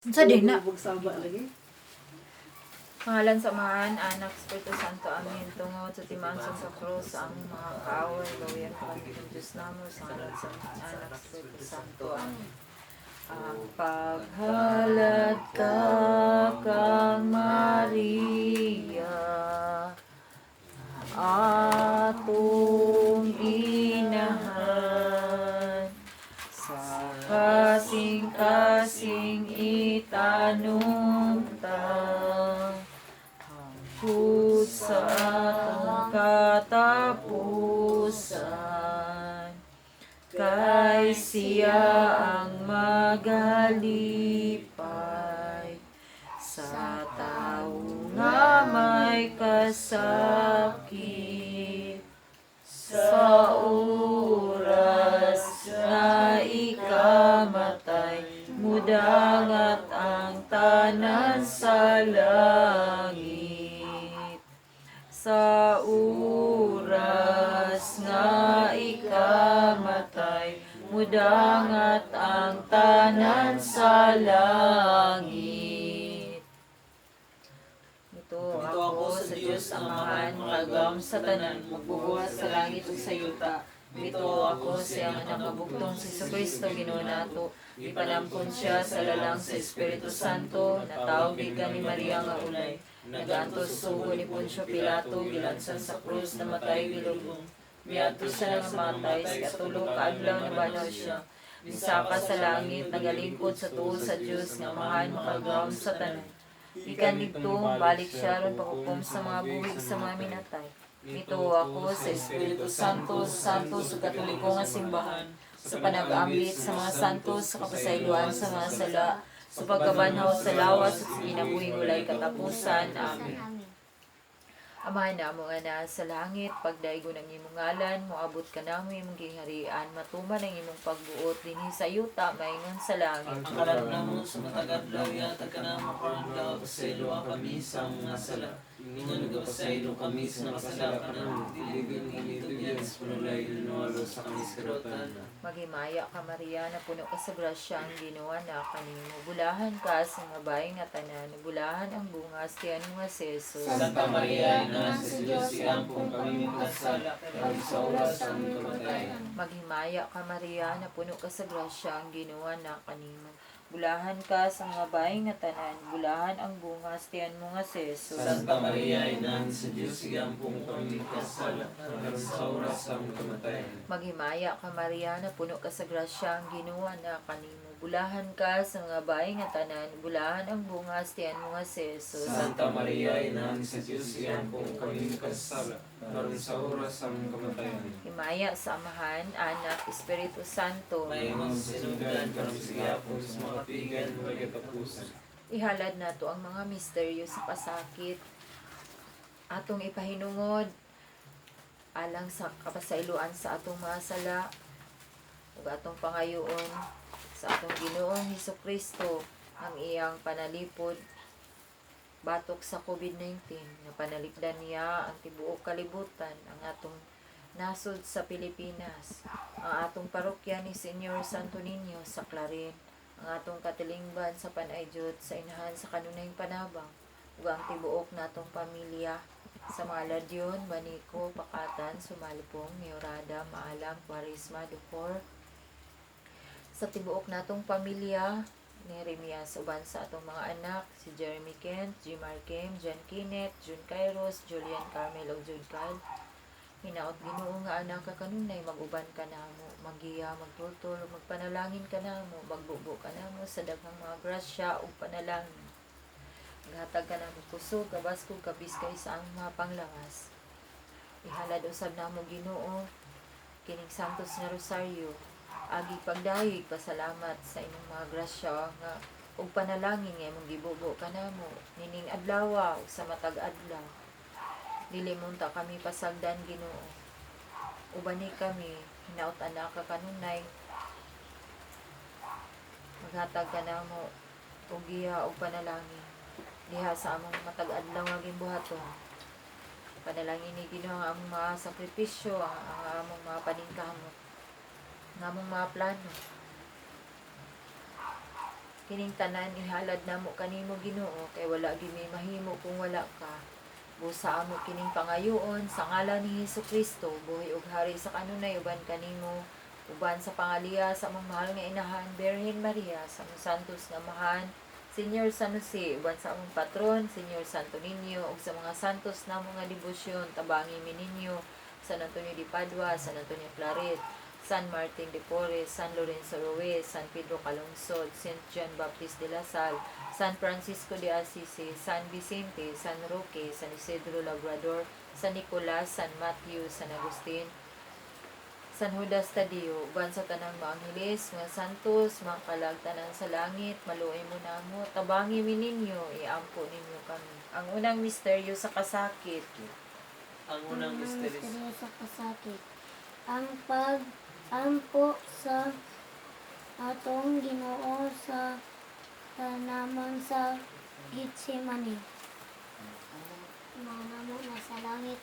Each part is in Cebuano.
Unsa din na? Magsaba lagi. Pangalan sa Amahan, Anak, Espiritu Santo. Amen. Tungod sa timaan sa krus, ang mga kaaway, gawian kami ng Diyos namo, sa ngalan sa Amahan, Anak, Espiritu Santo. Amen. Ang paghalad ka kang Maria, atong inahan, sa kasing-kasing itanong ta, hangtod sa atong katapusan, kay siya ang magalipay sa tao nga may kasakit sa oras na ikamatay, mudangat ang tanan sa langit. Sa oras nga ikamatay, mudangat ang tanan sa langit. Ito ako sa Diyos Amahan, makagagahom sa tanan, magbubuhat sa langit ug sa yuta. Mituo ako sa iyang anak nga bugtong si Kristo, Ginoo nato. Gipanamkon siya sa lalang sa Espiritu Santo, natawo gikan ni Maria nga ulay. Nagantos sugo ni Poncio Pilato, gilansan sa krus, namatay, gilubong. Miadto sa nangamatay, sa katulo ka adlaw nabanhaw siya. Misaka sa langit, nagalingkod sa tuo sa Dios nga Amahan makagagahom sa tanan. Gikan didto, balik siya aron paghukom sa mga buhi sa mga minatay. Mituo ako sa Espiritu Santo, Santo sa Katoliko nga simbahan, sa panag-ambit sa mga santos, sa kapasayloan sa mga sala, sa pagkabanhaw sa lawas at sa kinabuhing walay katapusan. Amen. Amahan namo nga naa sa langit, pagdaygon ang imong ngalan, moabot ka namo imong gingharian, matuman ang imong pagbuot dinhi sa yuta maingon sa langit. Ang kalat namo sa matag adlaw ihatag kanamo karong adlaw, pasayloa kami sa among mga sala, ingon nagapasaylo kami sa nakasala kanamo. Dili kami tugyan sa panulay, luwas kami sa kalautan. Maghimaya ka, Maria, na puno ka sa grasya, ang Ginoo naa kanimo. Bulahan ka sa mga babae nga tanan, bulahan ang bunga sa tiyan mo nga si Jesus. Santa Maria, Ina sa Diyos, iampong kami makasala, karon sa oras sa among kamatayon. Maghimaya ka, Maria, na puno ka sa grasya, ang Ginoo naa kanimo. Bulahan ka sa mga babae nga tanan, bulahan ang bunga sa tiyan mo nga si Jesus. Santa Maria, Ina sa Diyos, iampong kami makasala, karon sa oras sa among kamatayon. Maghimaya ka, Maria, na puno ka sa grasya, ang Ginoo naa kanimo. Bulahan ka sa mga babae nga tanan, bulahan ang bunga sa tiyan mo nga si Jesus. Santa Maria, Ina sa Diyos, iampong kami makasala, karon sa oras sa among kamatayon. Himaya sa Amahan, Anak, Espiritu Santo. Maingon sa sinugdan, karon sa gihapon, sa mga katuigan, walay katapusan. Ihalad nato ang mga misteryo sa pasakit. Atong ipahinungod alang sa kapasayloan sa atong mga sala ug atong pangayoon sa atong Ginoong Hesukristo ang iyang panalipod batok sa COVID-19 nga panalipdan niya ang tibuok kalibutan, ang atong nasod sa Pilipinas, ang atong parokya ni Señor Santo Niño sa Clarin, ang atong katilingban sa Panay Jud sa Inahan sa Kanunayng Panabang ug ang tibuok natong pamilya sa mga Ladyon, Banico, Pakatan, Sumalpong, Miorada, Maalam, Quaresma, Ducor, sa tibuok natong pamilya ni Jeremias uban sa atong mga anak si Jeremy Kent, Jimar Kim, John Kenneth, June Kairos, Julian Carmel ug Jude Kyle. Hinaot, Ginoo nga anak ka kanunay mag-uban ka namo, magiya, magtultol, ug magpanalangin ka namo, magbubo ka namo sa daghang mga grasya ug panalangin. Maghatag ka namo kusog, kabaskog, kabiskay sa among mga panglawas. Ihalad usab namo, Ginoo, kining Santos nga Rosaryo agi pagdayeg pasalamat sa imong mga grasya nga ug panalangin nga imong gibubo kanamo nining adlaw ug sa matag adlaw. Dili mo unta kami pasagdan, Ginoo. Ubani kami, hinaot anak ka kanunay maghatag ka namo og giya ug panalangin diha sa among matag adlaw nga gimbuhaton. Panalangin ni Ginoo ang among mga sakripisyo, ang among mga paningkamot, ang among mga plano. Kining tanan ihalad namo kanimo, Ginoo, kay wala gyud mi mahimo kung wala ka. Busa amo kining pangayoon sa ngalan ni Hesus Kristo, buhi ug hari sa kanunay uban kanimo, uban sa pangaliya sa among mahal nga inahan Birhen Maria, sa among santos nga amahan Senyor San Jose, uban sa among patron Senyor Santo Niño, ug sa mga santos namo nga debosyon, tabangi mi ninyo: San Antonio de Padua, San Antonio Claret, San Martin de Porres, San Lorenzo Ruiz, San Pedro Calungsod, Saint John Baptist de la Salle, San Francisco de Assisi, San Vicente, San Roque, San Isidro Labrador, San Nicolas, San Matthew, San Agustin, San Judas Tadeo, uban sa tanang mga angheles, mga santos, mga kalagtanan sa langit, maluoy mo namo, tabangi mi ninyo, iampo ninyo kami. Ang unang misteryo sa kasakit. Ang unang misteryo misteryo sa kasakit. Ang pag-ampo sa atong Ginoo sa tanaman sa Gethsemane. Mga namo na sa langit,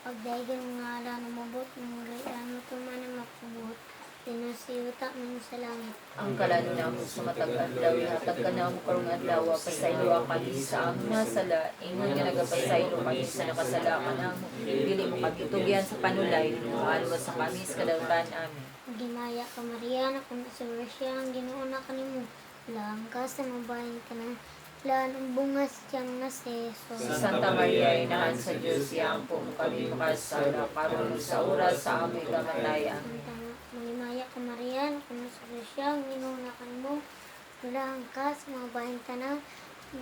pagdaygan mga ngalan, umabot ng gayaan mo tuman ang mapabuot. Tinasiuta man sa langit. Ang kalan namo sa matag adlaw, ihatag kanamo karong adlaw, pasayloa kami sa among mga sala, ingon nga nagapasaylo kami sa nakasala kanamo. Dili mo kami tugyan sa panulay, moalwas sa kami sa kadautan. Amen. Gimaya ka Maria, na kung sa siya ang Ginoo na kanimo. Lang ka sa mabahin ka na, laan ang bunga sa tiyang na si Jesus. Santa Maria, inahan sa Dios, iampo mo kami makasala, karon ug sa oras sa among kamatayan. Santa Marimaya ka Maria, na kung sa siya ang Ginoo na kanimo. Lang ka sa mabahin ka na,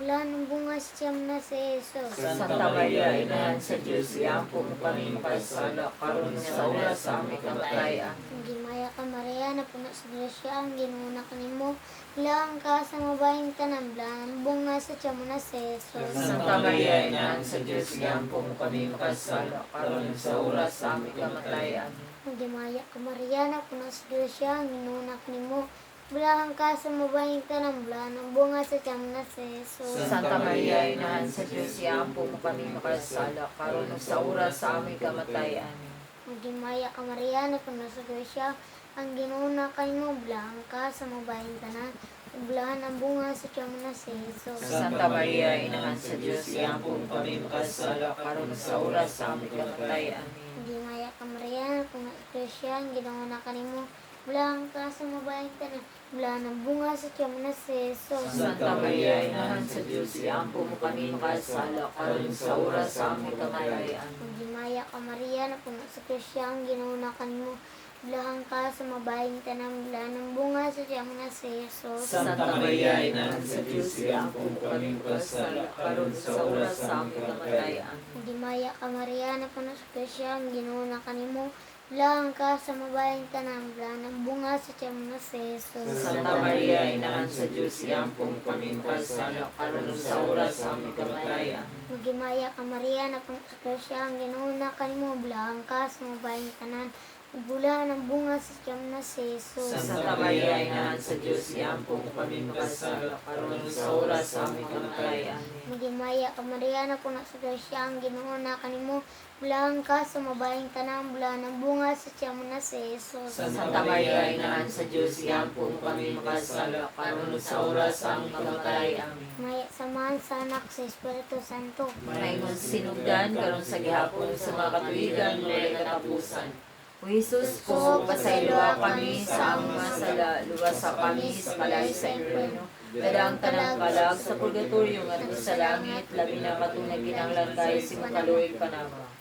laan ang bunga sa tiyang na si Jesus. Santa Maria, inahan sa Dios, iampo mo kami makasala, karon ug sa oras sa among kamatayan. Gimaya ka Maria, na puno sa grasya ang Ginoo na kanimo. Lang ka sa mabahin tanan, laan ang bunga sa tiyang na si Jesus. Santa Maria, inahan sa Dios, iampo mo kami makasala, karon ug sa oras sa among kamatayan. Gimaya ka Maria, na puno sa grasya ang Ginoo na kanimo. Bulahan ka sa mabahin tanan, bulahan ang bunga sa tiyang na si Jesus. Santa Maria, inahan sa Diyos, iampo mo kami makasala, karon ug sa oras sa aming kamatayan. Gimaya ka Maria, na puno sa grasya ang Ginoo na kanimo. Bulahan ka sa mabahin tanan, bulahan ang bunga sa tiyang na si Jesus. Santa Maria, inahan sa Diyos, iampo mo kami makasala, karon ug sa oras sa aming kamatayan. Gimaya ka Maria, na puno sa grasya ang Ginoo na kanimo. Bulahan ka sa mabahin tanan, bulahan ang bunga sa tiyang na si Jesus. Santa Maria, inahan sa Diyos, iampo mo kami makasala, karon ug sa oras sa aming kamatayan. Gimaya ka Maria, na puno sa grasya ang Ginoo na kanimo. Bulahan ka sa mabahin tanan, bulahan ang bunga sa tiyang na si Jesus. Santa Maria, inahan sa Diyos, iampo mo kami makasala, karon ug sa oras sa aming kamatayan. Gimaya ka Maria, na puno sa grasya ang Ginoo na kanimo. Bulahan ka sa mabahin tanan, bulahan ang bunga sa tiyang na si Jesus. Santa Maria, inahan sa Diyos, iampo mo kami makasala, karon ug sa oras sa aming kamatayan. Gimaya ka Maria, na puno sa grasya ang Ginoo na kanimo. Bulahan ka sa mabahin tanan, bulahan ang bunga sa tiyang na si Jesus. Santa Maria, inahan sa Diyos, iampo mo kami makasala, karon ug sa oras sa aming kamatayan. Magimaya ka Maria, na puno sa grasya ang Ginoo na kanimo. Bulahan ka sa mabahin tanan, bulahan ang bunga sa tiyang na si Jesus. Santa Maria, inahan sa Diyos, iampo mo kami makasala, karon ug sa oras sa aming kamatayan. Maya samahan sa Anak sa Espiritu Santo. Maingon sinugdan karon sa gihapon sa mga katuigan walay katapusan. O Jesus ko, pasayloa kami sa among mga sala, luwasa kami sa kalayo sa impyerno. Dala ang tanang kalag sa purgatorio ngadto sa langit, labi na katong nagkinahanglan kaayo sa imong kaluoy panabang.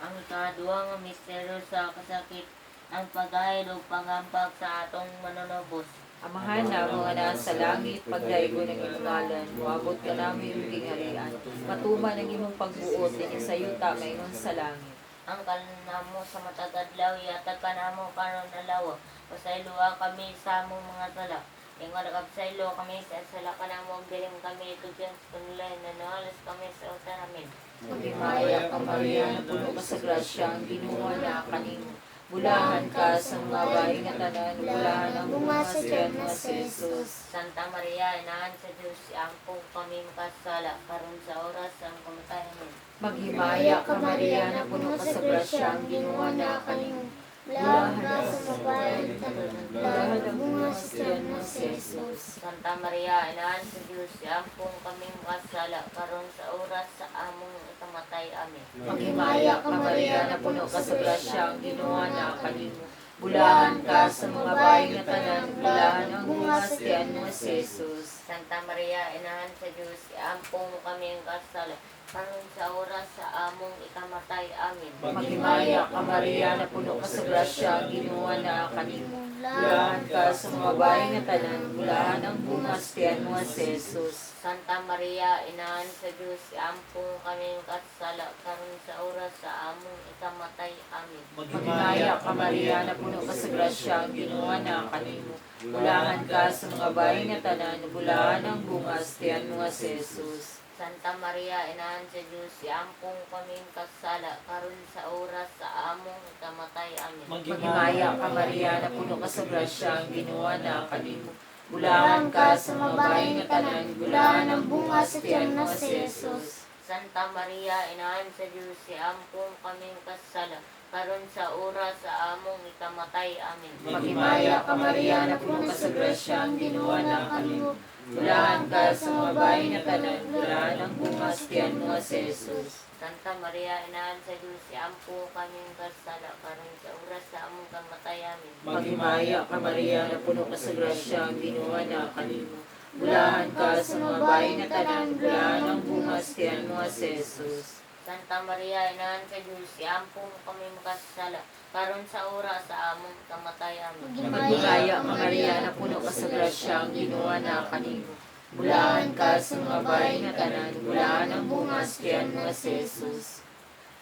Ang ikaduha nga misteryo sa kasakit, ang pagahil ug paghampag sa atong Manunubos. Amahan namo nga naa sa langit, pagdaygon ang imong ngalan, moabot kanamo imong gingharian. Matuman ang imong pagbuot dinhi sa yuta maingon sa langit. Ang kalan namo sa matag adlaw ihatag kanamo karon adlaw. Pasayloa kami sa among mga sala. Ingon nagapasaylo kami sa sala kanamo, ug dili mo kami itugyan sa panulay, nanawalas kami sa utan. Amen. Maghimaya ka Maria, napuno ka sa grasya, ang Ginoo naa kanimo. Bulahan ka sa mga babae nga tanan, bulahan ang bunga sa tiyan nga si Jesus. Santa Maria, inahan sa Dios, ampo kami makasala karon sa oras sa among kamatayon. Amen. Maghimaya ka Maria, napuno ka sa grasya, ang Ginoo naa kanimo. Bulahan ka sa babae tanan, bulahan ang bunga sa tiyan mo si Jesus. Santa Maria, inahan sa Diyos, iampong kami makasala karon sa oras sa among ikamatay. Amen. Maghimaya ka, Maria, na puno ka sa grasya, ang Ginoo naa kanimo. Bulahan ka sa mga babae nga tanan, bulahan ang bunga sa tiyan mo si Jesus. Santa Maria, inahan sa Diyos, iampong kami kasala karon sa oras sa among ikamatay. Amen. Maghimaya ka, Maria, na puno ka sa grasya, ang Ginoo naa kanimo. Bulahan ka sa mga babae nga tanan, bulahan ang bunga sa tiyan mo si Jesus. Santa Maria, inahan sa Diyos, iampong kami kasala karon sa oras sa among ikamatay. Amen. Maghimaya ka, Maria, na puno ka sa grasya, ang Ginoo naa kanimo. Bulahan ka sa mga babae nga tanan, bulahan ang bunga sa tiyan mo si Jesus. Santa Maria, inahan sa Diyos, iampong kami kasala karon sa oras sa among ikamatay. Amen. Maghimaya ka, Maria, na puno ka sa grasya, ang Ginoo naa kanimo. Bulahan ka sa mga babae nga tanan, bulahan ang bunga sa tiyan mo si Jesus. Santa Maria, inahan sa Diyos, iampong kami kasala karon sa oras sa among ikamatay. Amen. Maghimaya ka, Maria, na puno ka sa grasya, ang Ginoo naa kanimo. Bulahan ka sa mga babae nga tanan, bulahan ang bunga sa tiyan mo si Jesus. Santa Maria, inahan sa Diyos, iampong kami kasala karon sa oras sa among kamatay. Amen. Maghimaya ka, Maria, na puno ka sa grasya, ang Ginoo naa kanimo. Bulahan ka sa mga babae nga tanan, bulahan ang bunga sa tiyan mo si Jesus. Santa Maria, inahan sa Diyos, iampong kami makasala karon sa oras sa among kamatay. Amen. Maghimaya ka, Maria, na puno ka sa grasya, ang Ginoo naa kanimo. Bulahan ka sa mga babae nga tanan, bulahan ang bunga sa tiyan mo si Jesus.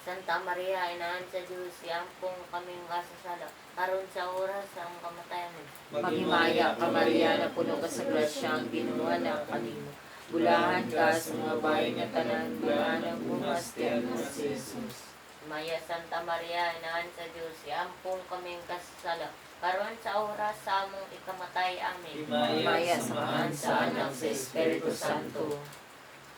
Santa Maria, inahan sa Diyos, iampong kami makasala karon sa oras sa among kamatay. Amen. Maghimaya ka, Maria, na puno ka sa grasya, ang Ginoo naa kanimo. Bulahan ka sa mga babae nga tanan, bulahan ang bunga sa tiyan mo si Jesus. Maya Santa Maria, inahan sa Diyos, iampong kami kasala karon sa oras sa among ikamatay. Amen. Himaya sa Amahan, sa Anak, sa Espiritu Santo.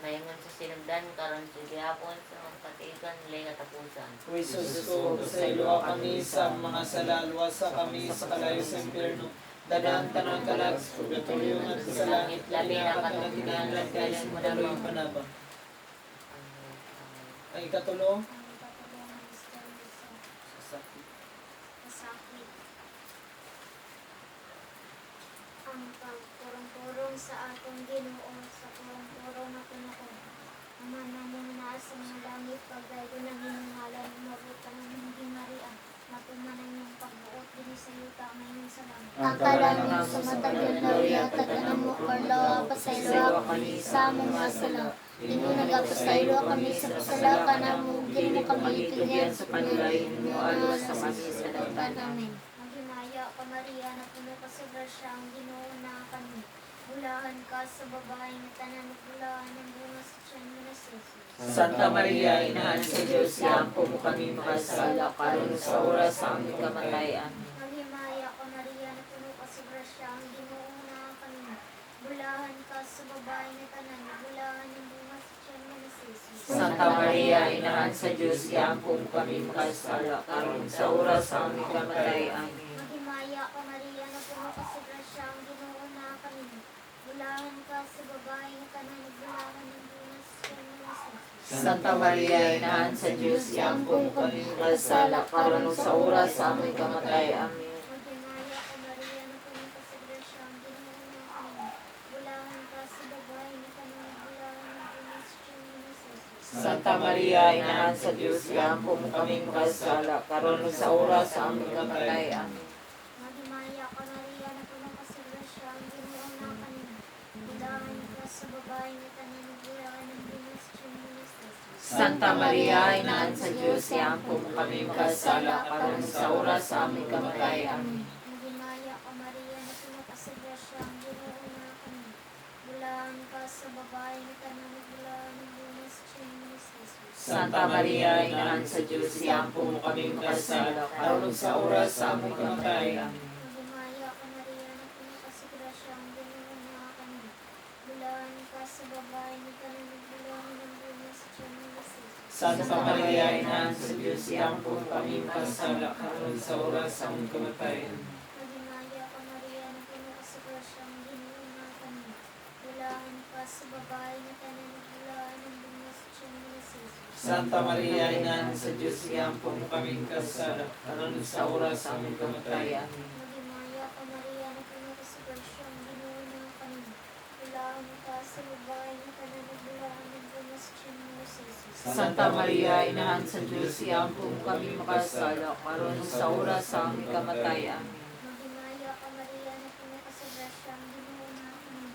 Mayangon sa sinugdan karon sa gihapon sa mga katigan lay katapusan. O Jesus ko, pasayloa kami sa mga sala, luwasa kami sa kalayo sa impyerno. Danan tanang kalag sa purgatorio ngadto sa langit, labi na katong kinahanglan kay sa daloy panabang. Ang ikatulo, Ang ikatulo nga misteryo sa sakit. pasakit. Ang pagpurong-purong sa atong Ginoo sa purong-purong nga tinuod. Ama namong naa sa mga langit, pagdaygon ang imong ngalan, umabot ang imong gingharian, matuman ang imong pagbuot dinhi sa yuta ingon sa langit. Ang Ang sa matag adlaw yatag kanamo karlaw pasayloa kami sa among mga sala. Ingon nagapasaylo kami sa kasala kanamo ug dili mo kami itugyan sa panulay mo alos sa kami sa dautan. Amen. Maghimaya ka, Maria, na puno ka sa grasya, ang Ginoo naa kanimo. Bulahan ka sa babae nga tanan ug bulahan ang bunga sa tiyan mo na si Jesus. Santa Maria, inahan sa Diyos, iampo mo kami makasala, karon sa oras sa aming kamatayan. Maghimaya ka, Maria, na puno ka sa grasya, ang Ginoo naa kanimo. Bulahan ka sa babae nga tanan ug bulahan ang bunga sa tiyan mo na si Jesus. Santa Maria, inahan sa Diyos, iampo mo kami makasala, karon sa oras sa aming kamatayan. Amen. Maghimaya ka, Maria, na puno ka sa grasya, ang Ginoo naa kanimo. Bulahan ka sa babae nga tanan ug bulahan ang bunga sa tiyan mo na si Jesus. Santa Maria, inahan sa Diyos, iampo mo kami makasala, karon sa oras sa aming kamatayan. Amen. Maghimaya ka, Maria, na puno ka sa grasya, ang Ginoo naa kanimo. Bulahan ka sa babae nga tanan ug bulahan ang bunga sa tiyan mo na si Jesus. Santa Maria, inahan sa Diyos, iampo mo kami makasala, karon sa oras sa aming kamatayan. Amen. Maghimaya ka, Maria, na puno ka sa grasya, ang Ginoo naa kanimo. Bulahan ka sa babae nga tanan ug bulahan ang bunga sa tiyan mo na si Jesus. Santa Maria, inahan sa Diyos, iampo mo kami makasala, karon sa oras sa aming kamatayan. Amen. Maghimaya ka, Maria, na puno ka sa grasya, ang Ginoo naa kanimo. Bulahan ka sa babae nga tanan ug bulahan ang bunga sa tiyan mo na si Jesus. Santa Maria, inahan sa Diyos, iampo mo kami makasala, karon sa oras sa aming kamatayan. Amen. Maghimaya ka, Maria, na puno ka sa grasya, ang Ginoo naa kanimo. Bulahan ka sa babae nga tanan ug bulahan ang bunga sa tiyan mo na si Jesus. Santa Maria, Inahan sa Diyos, iampo mo kami makasala, karon sa oras sa among kamatayan. Maghimaya ka, Maria, na puno ka sa grasya, ang Ginoo naa kanimo. Bulahan ka sa babae nga tanan ug bulahan ang bunga sa tiyan mo nga si Jesus. Santa Maria, Inahan sa Diyos, iampo mo kami makasala, karon sa oras sa among kamatayan. Maghimaya ka, Maria, na puno ka sa grasya, ang Ginoo naa kanimo. Bulahan ka sa babae nga tanan ug bulahan ang bunga sa tiyan mo nga si Jesus. Santa Maria, Inahan sa Diyos, iampo mo kami makasala, karon ug sa oras sa aming kamatayan. Amen. Maghimaya ka, Maria, na puno ka sa grasya, ang Ginoo naa kanimo.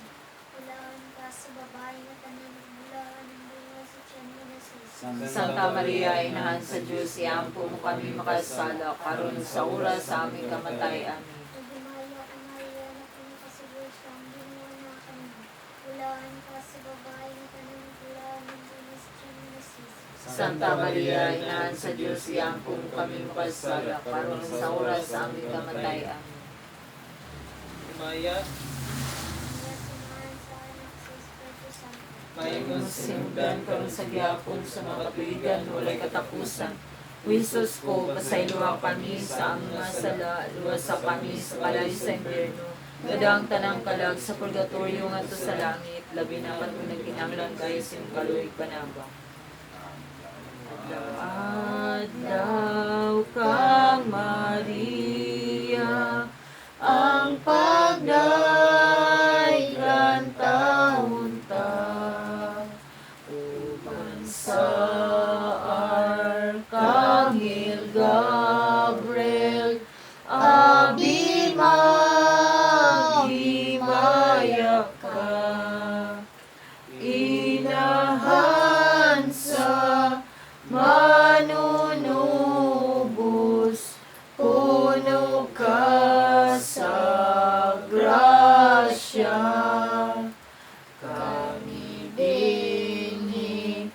Bulahan ka sa babae nga tanan ug bulahan ang bunga sa tiyan mo nga si Jesus. Santa Maria, Inahan sa Diyos, iampo mo kami makasala, karon ug sa oras sa aming kamatayan. Amen. Maghimaya ka, Maria, na puno ka sa grasya, ang Ginoo naa kanimo. Bulahan ka sa babae nga tanan ug bulahan ang bunga sa tiyan mo nga si Jesus. Santa Maria, Inahan sa Diyos, iampo mo kami makasala, karon ug sa oras sa aming kamatayan. Amen. Maya, Maria, sa Amahan, sa Anak, sa Espiritu Santo. Maingon Sinugdan karon sa gihapon sa mga katuigan walay katapusan. O Jesus ko, pasayloa kami sa among mga sala, luwasa kami sa kalayo sa impyerno. Gadang tanang kalag sa purgatorio ngadto sa langit, labi na katong nagkinahanglan kayo sa imong kaluoy panabang. Adlaw kang Maria, ang pagdaygan taon ta, uban sa Arkanghel Gabriel, abi maghimaya ka. Inahan sa manunubos, puno ka sa grasya. Kami dinhi,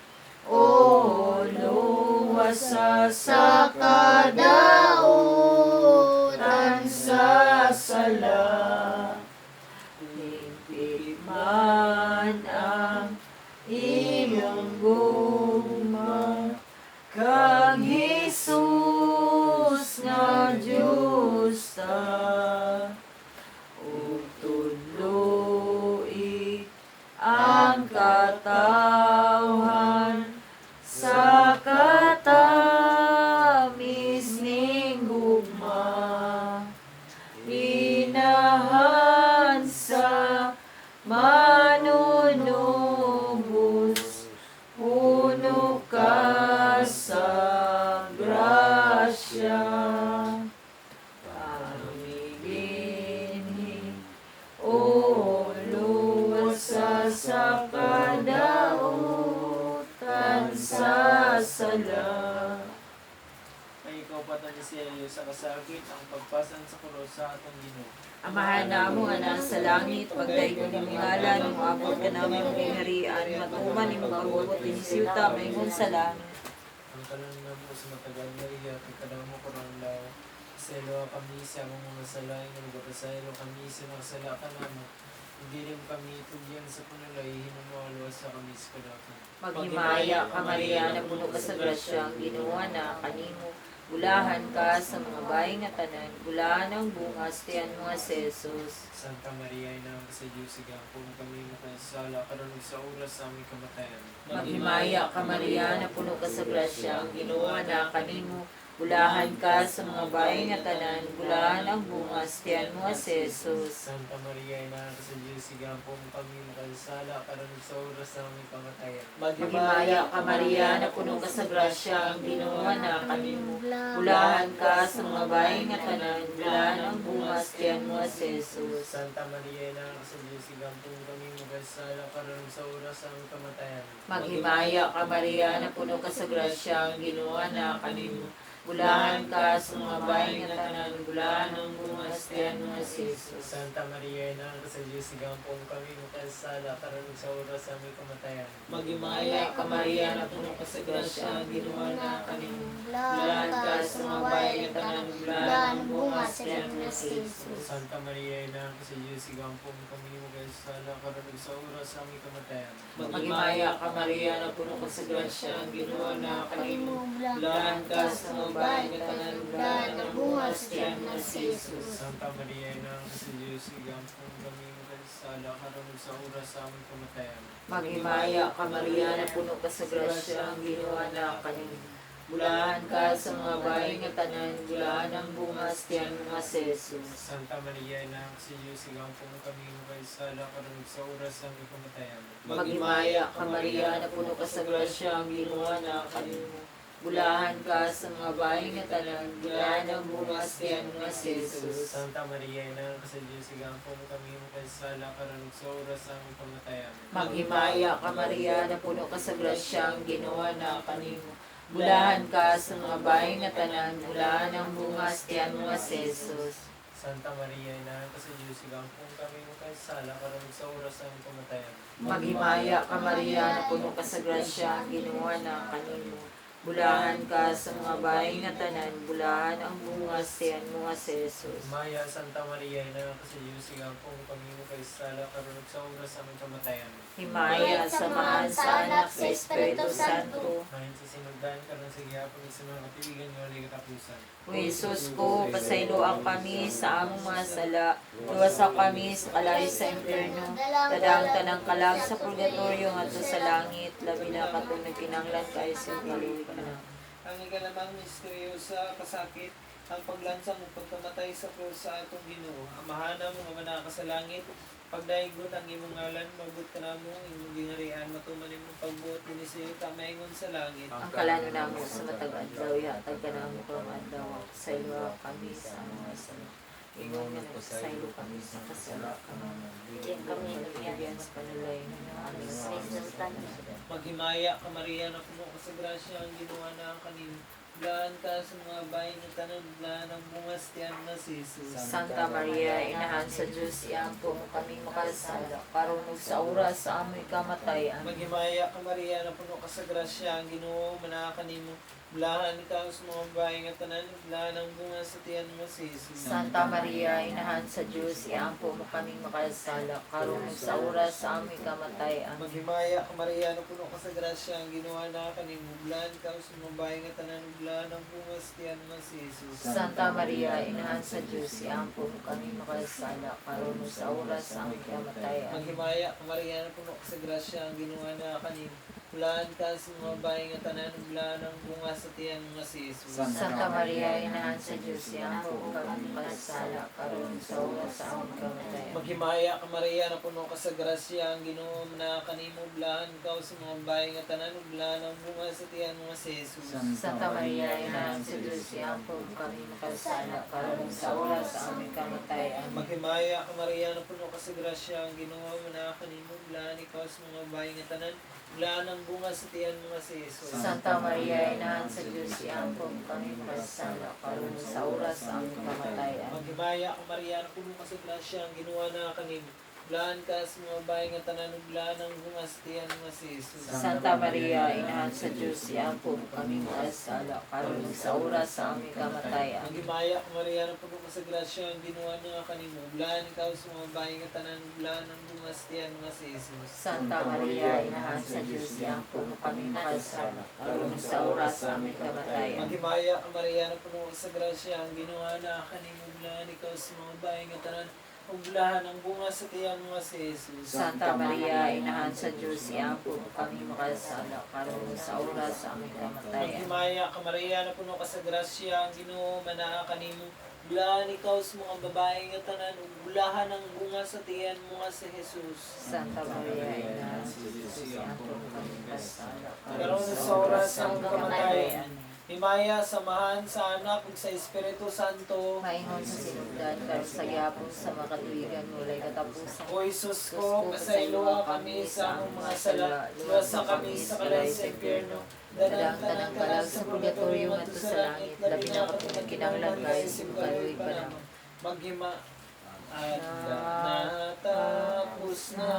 O luwasa sa kadautan sa sala. Higpit man ang iyong gugma kang Jesus nga Diyos ta, ug tudloi ang katawhan sa katamis ning gugma. Inahan sa manunubos, puno ka sa grasya. Kami dinhi, O luwasa sa kadautan sa sala. May ikaw ni sa kasakit ang pagpasan sa krus sa atong Ginoo. Amahan namo nga naa sa langit, pagdaygon imong ngalan, moabot ka namo imong gingharian, matuman imong pagbuot dinhi sa yuta maingon sa langit. Ang kalan namo sa matagal Maria, pagkadamo karon law. Pasayloa kami sa among mga sala, ingon nagapasaylo kami sa mga sala kanamo. Dili mo kami tugyan sa panulay, hinumo sa kami sa kadautan. Maghimaya ka, Maria, napuno ka sa grasya, ang Ginoo na kanimo. Bulahan ka sa mga bahay nga tanan, bulahan ang bunga sa tiyan mo nga si Jesus. Santa Maria, Ina sa Diyos, igampo mo kami makasala, karon ug sa oras sa aming kamatayan. Maghimaya ka, Maria, napuno ka sa grasya, ang Ginoo na kanimo. Bulahan ka sa mga bahay nga tanan, bulahan ang bunga sa tiyan mo nga si Jesus. Santa Maria, Ina sa Diyos, igampo mo kami makasala, karon ug sa oras sa aming kamatayan. Maghimaya ka, Maria, napuno ka sa grasya, ang Ginoo na kanimo. Bulahan ka sa mga bahay nga tanan, bulahan ang bunga sa tiyan mo nga si Jesus. Santa Maria, Ina sa Diyos, igampo mo kami makasala, karon ug sa oras sa aming kamatayan. Maghimaya ka, Maria, napuno ka sa grasya, ang Ginoo na kanimo. Bulahan ka sa mga babae nga tanan, bulahan ang bunga sa tiyan mo nga si Jesus. Santa Maria, Ina ka sa Diyos, igampo mo kami makasala, karon ug sa oras sa aming kamatayan. Maghimaya ka Maria, napuno ka sa grasya, ang Ginoo na kanimo. Bulahan ka sa mga babae nga tanan, bulahan ang bunga sa tiyan mo nga si Jesus. Santa Maria, Ina ka sa Diyos, igampo mo kami makasala, karon ug sa oras sa aming kamatayan. Maghimaya ka Maria, napuno ka sa grasya, ang Ginoo na kanimo. Bulahan ka sa mga babae nga tanan, bulahan ang bunga sa tiyan mo nga si Jesus. Santa Maria, Ina ka sa Diyos, igampo mo kami makasala, karon ug sa oras sa aming kamatayan. Maghimaya ka Maria, napuno ka sa grasya, ang Ginoo na kanimo. Bulahan ka sa mga babae nga tanan, bulahan ang bunga sa tiyan mo nga si Jesus. Santa Maria, Ina ka sa Diyos, igampo mo kami makasala, karon ug sa oras sa aming kamatayan. Maghimaya ka Maria, napuno ka sa grasya, ang Ginoo na kanimo. Bulahan ka sa mga babae nga tanan, bulahan ang bunga sa tiyan mo nga si Jesus. Santa Maria, Ina ka sa Diyos, igampo mo kami makasala, karon ug sa oras sa aming kamatayan. Maghimaya ka Maria, napuno ka sa grasya, ang Ginoo na kanimo. Bulahan ka sa mga babae nga tanan, bulahan ang bunga sa tiyan mo nga si Jesus. Santa Maria, Ina ka sa Diyos, igampo mo kami makasala, karon ug sa oras sa aming kamatayan. Maghimaya ka Maria, napuno ka sa grasya, ang Ginoo na kanimo. Bulahan ka sa mga babae nga tanan, bulahan ang bunga sa tiyan mo nga si Jesus. Maya, Santa Maria, Ina ka sa Diyos, igampo mo kami makasala, karon ug sa oras sa aming kamatayan. Himaya, samahan sa Anak, sa Espiritu Santo. Mahin sa sinugdan, karon sa gihapon sa mga katuigan nga walay katapusan. O Jesus ko, pasayloan kami sa among mga sala, luwasa kami sa kalayo sa impyerno, tadang tanang kalag sa purgatorio ngadto sa langit, labi na katong nagkinahanglan kaayo sa imong kaluoy kana. Ang ikalimang misteryo sa kasakit, ang paglansang ug pagkamatay sa krus sa atong Ginoo. Amahan namo nga naa ka sa langit, pagdaygon ang imong ngalan, moabot kanamo ang imong gingharian, matuman imong pagbuot dinhi sa yuta maingon sa langit. Ang kalano namo sa matag adlaw ihatag kanamo karong adlaw, pasayloa kami sa among mga sala. Ingon nga nagpasaylo kami sa kasala kanamo. Dili kami Tugyan sa panulay nga aming Maghimaya ka Maria, napuno ka sa grasya, ang Ginoo naa kanimo. Bulahan ka sa mga babae nga tanan, bulahan ang bunga sa tiyan nga si Jesus. Santa Maria, inahan sa Diyos, iampo mo kami makasala, karon ug sa oras sa amoy kamatay. Amen. Maghimaya ka Maria, napuno ka sa grasya, ang Ginoo manaa kanimo. Bulahan ka sa mga babae nga tanan, bulahan ang bunga sa tiyan mo si Jesus. Santa Maria, inahan sa Diyos, iampo mo kami makasala, karon ug sa oras sa amoy kamatay. Amen. Maghimaya ka Maria, napuno ka sa grasya, ang Ginoo naa kanimo. Bulahan ka sa mga babae nga tanan, bulahan ang bunga sa tiyan mo si Jesus. Santa Maria, inahan sa Diyos, iampo mo kami makasala, karon ug sa oras sa amoy kamatay. Amen. Maghimaya ka Maria, napuno ka sa grasya, ang Ginoo naa kanimo. Bulahan ka sa mga babae nga tanan, bulahan ang bunga sa tiyan mo si Jesus. Santa Maria, inahan sa Diyos, iampo mo kami makasala, karon ug sa oras sa amoy kamatay. Amen. Maghimaya ka Maria, napuno ka sa grasya, ang Ginoo naa kanimo, bulahan ka sa mga babae nga tanan, bulahan ang bunga sa tiyan mo si Jesus. Santa Maria, inahan sa Diyos, iampo mo kami makasala, karon ug sa oras sa aming kamatay. Amen. Maghimaya ka Maria, napuno ka sa grasya, ang Ginoo naa kanimo, bulahan ikaw sa mga babae nga tanan, bulahan ang bunga sa tiyan mo si Jesus. Santa Maria, inahan sa Diyos, iampo mo kami makasala, karon ug sa oras sa aming kamatay. Amen. Maghimaya ka Maria, napuno ka sa grasya, ang Ginoo naa kanimo. Bulahan ka sa mga babae nga tanan, bulahan ang bunga sa tiyan mo si Jesus. Santa Maria, inahan sa Diyos, iampo mo kami makasala, karon ug sa oras sa aming kamatay. Amen. Maghimaya ka Maria, napuno ka sa grasya, ang Ginoo naa kanimo. Bulahan ikaw sa mga babae nga tanan, bulahan ang bunga sa tiyan mo si Jesus. Santa Maria, inahan sa Diyos, iampo mo kami makasala, karon ug sa oras sa aming kamatay. Amen. Maghimaya ka Maria, napuno ka sa grasya, ang Ginoo naa kanimo. Bulahan ikaw sa mga babae nga tanan, ug bulahan ang bunga sa tiyan mo si Jesus. Santa Maria, inahan sa Diyos, iampo mo kami makasala, karon ug sa oras sa aming kamatay. Amen. Maghimaya ka Maria, napuno ka sa grasya, ang Ginoo manaa kanimo. Bulahan ikaw sa mga babae nga tanan, ug bulahan ang bunga sa tiyan mo nga si Jesus. Santa Maria, inahan sa Diyos, iampo mo kami makasala, Karon sa oras sa among kamatayan. Amen. Himaya, samahan sa Anak ug sa Espiritu Santo. Maingon sa sinugdan, karon sa gihapon sa makatuwigan, walay katapusan. O Hesus ko, pasayloa kami sa among mga sala, luwasa kami sa kalay sa impyerno. Dala ang tanang kalag sa purgatorio ngadto sa langit, labi na katong nagkinahanglan kaayo sa imong kaluoy pa namo. Maghima at natapos na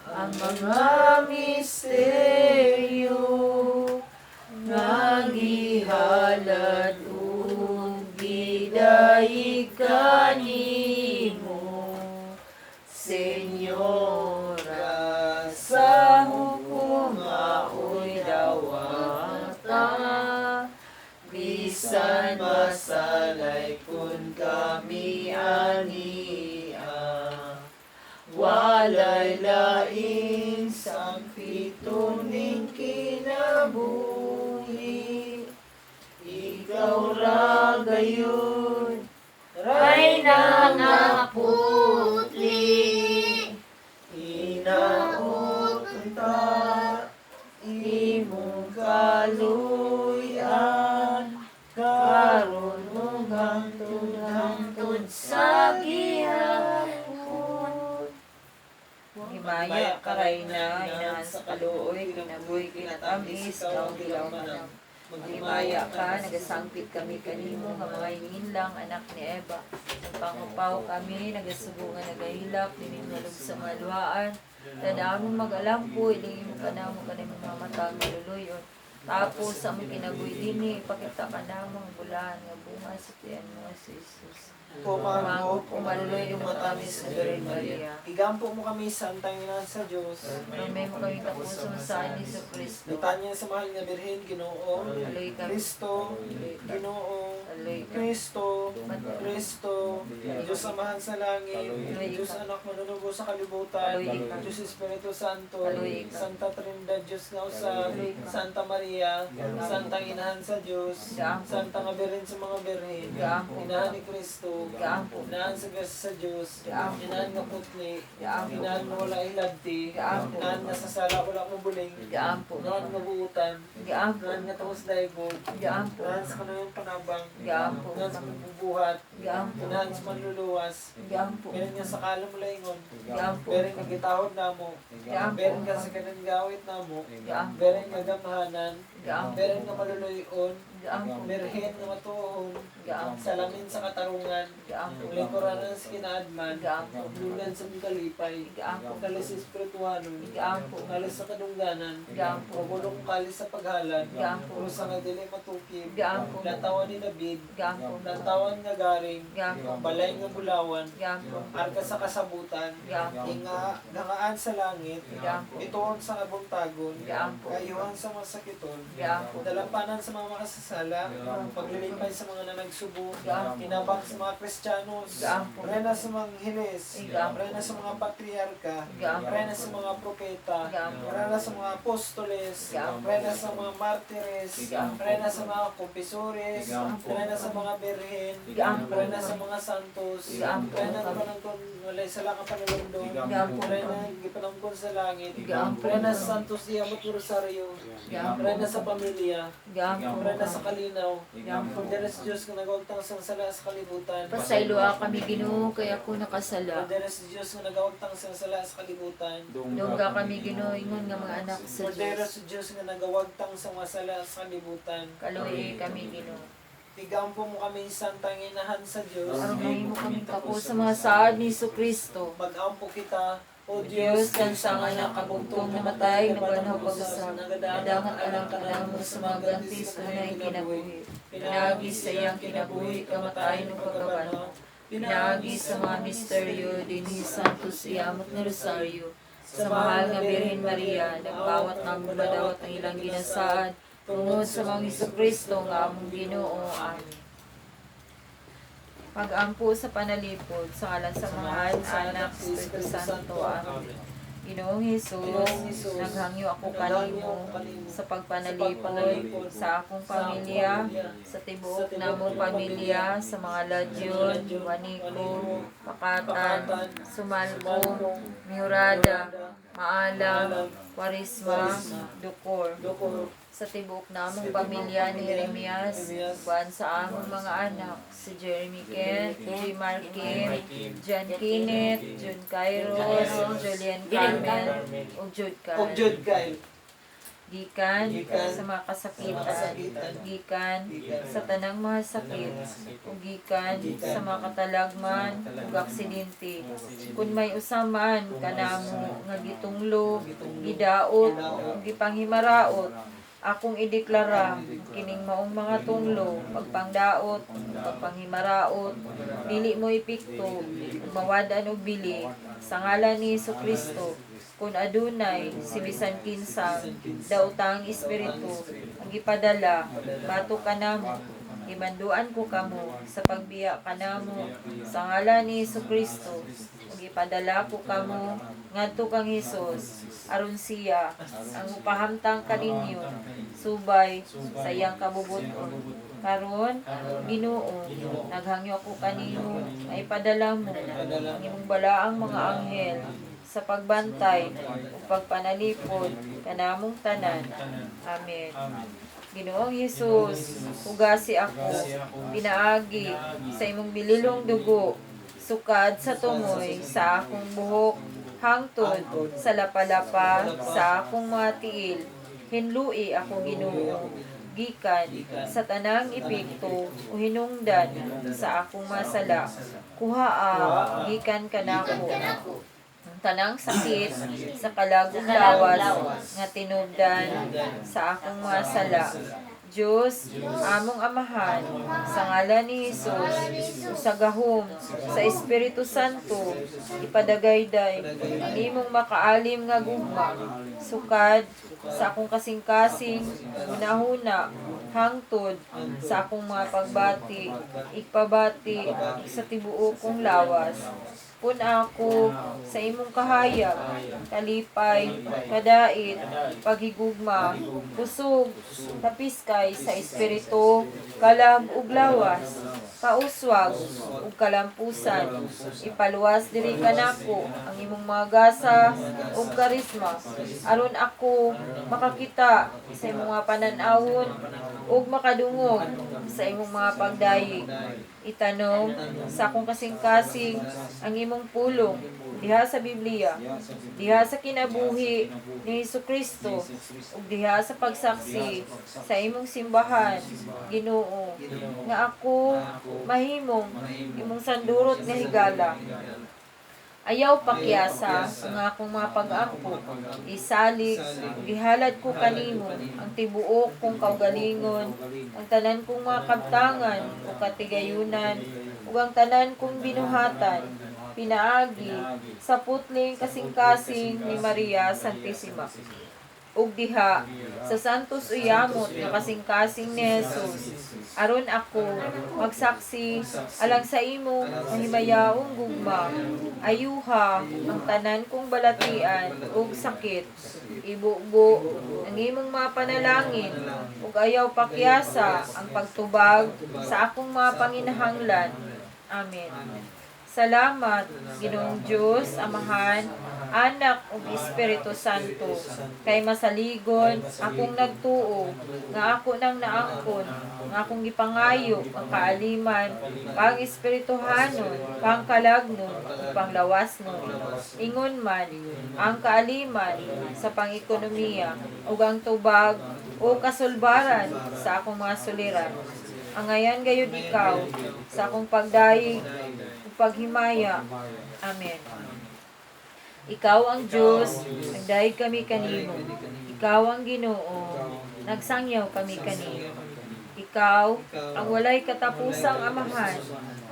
Ang mga misteryo nga gihalad ug gidayeg kanimo, Senyora, sa hukom ako'y dawata, bisan masalay kun kami ania. Walay lain sa pituning kinabuhi, ikaw ra gayon Ay nangaputli. Inaot unta imong kaluyan karon ug hangtod hangtod Sa gihapon. Himaya karay na, inahan sa kaluoy, kinabuhi, kinatamis, ikaw ang gilaw manang. Maghimaya ka, nagasangpit kami kanimo nga mga hinlang anak ni Eva. Nagpangupaw kami, nagasubo nga nagahilak, dininwalog sa maluhaan. Tanda among mag-alampo, ilingin mo ka namo kanimo mga mata ang maluluyon. Tapos sa among kinabuhi dinhi, ipakita ka namo ang bulahan nga bunga sa tiyan mo nga si Jesus. Pumangop, umaluloy yung matamis na Birhen Maria. Igampo mo kami sa antang sa Diyos. Pamay mo kami tapuson sa ni Kristo. Litanya sa mahal nga Birhen, Ginoo. Aloy kami. Kristo, Ginoo, Aloy kami. Kristo, Kristo, Diyos Amahan sa langit, Diyos Anak manunubo sa kalibutan, Diyos Espiritu Santo, Santa Trinidad, Diyos nga usa, Santa Maria, Santa Inahan sa Diyos, Santa nga Birhen sa mga Birhen, Inahan ni Kristo, Inahan sa Diyos sa Diyos, Inahan nga putli, Inahan nga wala hilabti, Inahan nga sa sala wala mo buling, Inahan nga buutan, Inahan nga tuos daybod, Inahan sa kanayong panabang, Inahan sa pagbubuhat, Inahan sa manluluwas, Meron nga sa kalam laingon, meron nga gitahod namo, meron nga sa kanan gawit namo, meron nga gamhanan, meron nga maluluyon, merhen nga matuohon, salamin sa katarungan, lingkuranan sa kinaadman, lulan sa kalipay, kalis sa espirituhanon, kalis sa kadungganan, mabulong kalis sa paghalad, pusa nga dili matukib, lantawan ni David, lantawan nga garing, balay nga bulawan, arka sa kasabutan, inga gangaan sa langit, ituon sa kabuntagon, kayuhan sa masakiton, dalampanan sa mga makasasala, paglilipay sa mga nanagsubo, hinabang sa mga Kristiyanos, rena sa mga angheles, rena sa mga patriarka, rena sa mga propeta, rena sa mga apostoles, rena sa mga martires, rena sa mga kumpisores, rena sa mga birhen, rena sa mga santos, rena gipanangkon walay sala ka panulundong, rena gipanangkon sa langit, rena sa santos iyamot rosaryo, rena sa pamilya, rena sa kalinaw, Kordero sa Diyos nga nagawagtang sa sala sa kalibutan. Pasayloa kami Ginoo kay ako nakasala. Kordero sa Diyos nga nagawagtang sa sala sa kalibutan. Dungga kami Ginoo ingon nga mga anak sa Kordero Dios. sa Diyos nga nagawagtang sa mga sala sa kalibutan. Kaluoy kami Ginoo. Igampo mo kami santang inahan sa Diyos. Aron mahimo kami tapos sa mga saad ni Kristo. Mag-ampo kita, O Diyos, Diyos, kansang anak kabugtong namatay, nabanhaw pag-usab, nadangat alang kanamo sa mga ganti sa unay kinabuhi. Pinaagi sa iyang kinabuhi, kamatayon ug pagkabanhaw. Pinaagi sa mga misteryo, dinhi Santos Iyamot na Rosario, sa mahal nga Birhen Maria, nagbawat nga madawat ang ilang ginasaad, tungod sa mga Hesus Kristo nga among Ginoo. Amen. Pag-ampo sa panalipod, sa ngalan sa Amahan, Anak, Espiritu Santo. Amen. Ginoong Hesus, Ginoong Hesus, naghangyo ako naghangyo kanimo ako kanimo sa pagpanalipod sa pagpanalipod sa akong sa akong pamilya, pamilya, sa tibuok sa tibuok namong namong pamilya, pamilya, sa mga Ladyon, Ladyon, Waniko, Waniko, Pakatan, Pakatan, Sumalco, Sumalco, Mihurada, Maalam, Kwaresma, Dukor. Doko, Sa tibuok namong pamilya ni Jeremias, uban sa among mga anak, si Jeremy Ken, J. Mark Kim, John Kenneth, John Kairos, Julian Carmel, ug Jude Og Carl. Jude Kyle. Gikan Gikan sa mga sa mga kasakitan, kasakitan. gikan Gikan sa tanang mga sakit, ug gikan sa mga katalagman ug aksidente. Kun may usamaan kanamo nga gitunglo, gidaot, ug gipanghimaraot, akong ideklara kining maong mga tunglo, pagpangdaot, pagpanghimaraot, dili mo epekto, ug mawad-an og bili sa ngalan ni Kristo. Kun adunay si bisan kinsang daotang espiritu ang gipadala batok kanamo, gimanduan ko kamo sa pagbiya kanamo sa ngalan ni Kristo, ug gipadala ko kamo ngadto kang Hesus aron siya ang upahamtang kaninyo subay sa iyang kabubuton. Karon, Ginoo, naghangyo ako kanimo nga ipadala mo ang imong balaang mga anghel sa pagbantay ug pagpanalipod kanamong tanan. Amen. Ginoong Hesus, hugasi ako pinaagi sa imong bililong dugo, sukad sa tumoy sa akong buhok hangtod sa lapalapa sa akong mga tiil. Hinlui ako, Ginoo, gikan sa tanang epekto o hinungdan sa akong masala. Kuhaa gikan kanako ang tanang sakit sa kalagong lawas nga tinubdan sa akong mga sala. Diyos, among Amahan, sa ngalan ni Hesus, ug sa gahom sa Espiritu Santo, ipadagayday ang imong makaalim nga gugma, sukad sa akong kasing-kasing, hunahuna, hangtod sa akong mga pagbati, ikpabati sa tibuok kong lawas. Pun ako sa imong kahayag, kalipay, kadait, paghigugma, kusog, kapiskay sa espiritu, kalag ug lawas, kauswag ug kalampusan. Ipaluwas diri kanako ang imong mga gasa ug karisma aron ako makakita sa imong mga panan-awon ug makadungog sa imong mga pagdayeg. Itanom sa akong kasing-kasing ang imong pulong diha sa Biblia, diha sa kinabuhi ni Hesukristo, ug diha sa pagsaksi sa imong simbahan, Ginoo, nga ako mahimong imong sandurot nga higala. Ayaw pakyasa ang akong mga pag-ampo. Isalig ug gihalad ko kanimo ang tibuok kong kaugalingon, ang tanan kong mga kabtangan ug katigayunan, ug ang tanan kong binuhatan, pinaagi sa putling kasing-kasing ni Maria Santissima, ug diha sa Santos Uyamot nga kasing-kasing ni Jesus, aron ako magsaksi alang sa imong mahimayaong gugma. Ayuha ang tanan kong balatian ug sakit. Ibubo ang imong mga panalangin ug ayaw pakyasa ang pagtubag sa akong mga panginahanglan. Amen. Salamat, Ginoong Dios, Amahan, Anak ug Espiritu Santo, kay masaligon akong nagtuo nga ako nang naangkon nga akong gipangayo ang kaaliman pang espirituhanon, pang kalagnon ug panglawasnon. Ingon man ang kaaliman sa pang-ekonomiya ug ang tubag o kasulbaran sa akong mga suliran. Angayan gayud ikaw sa akong pagdayeg ug paghimaya. Amen. Ikaw ang Diyos, nagdayeg kami kanimo. Ikaw ang Ginoo, nagsangyaw kami kanimo. Ikaw ang walay katapusang Amahan,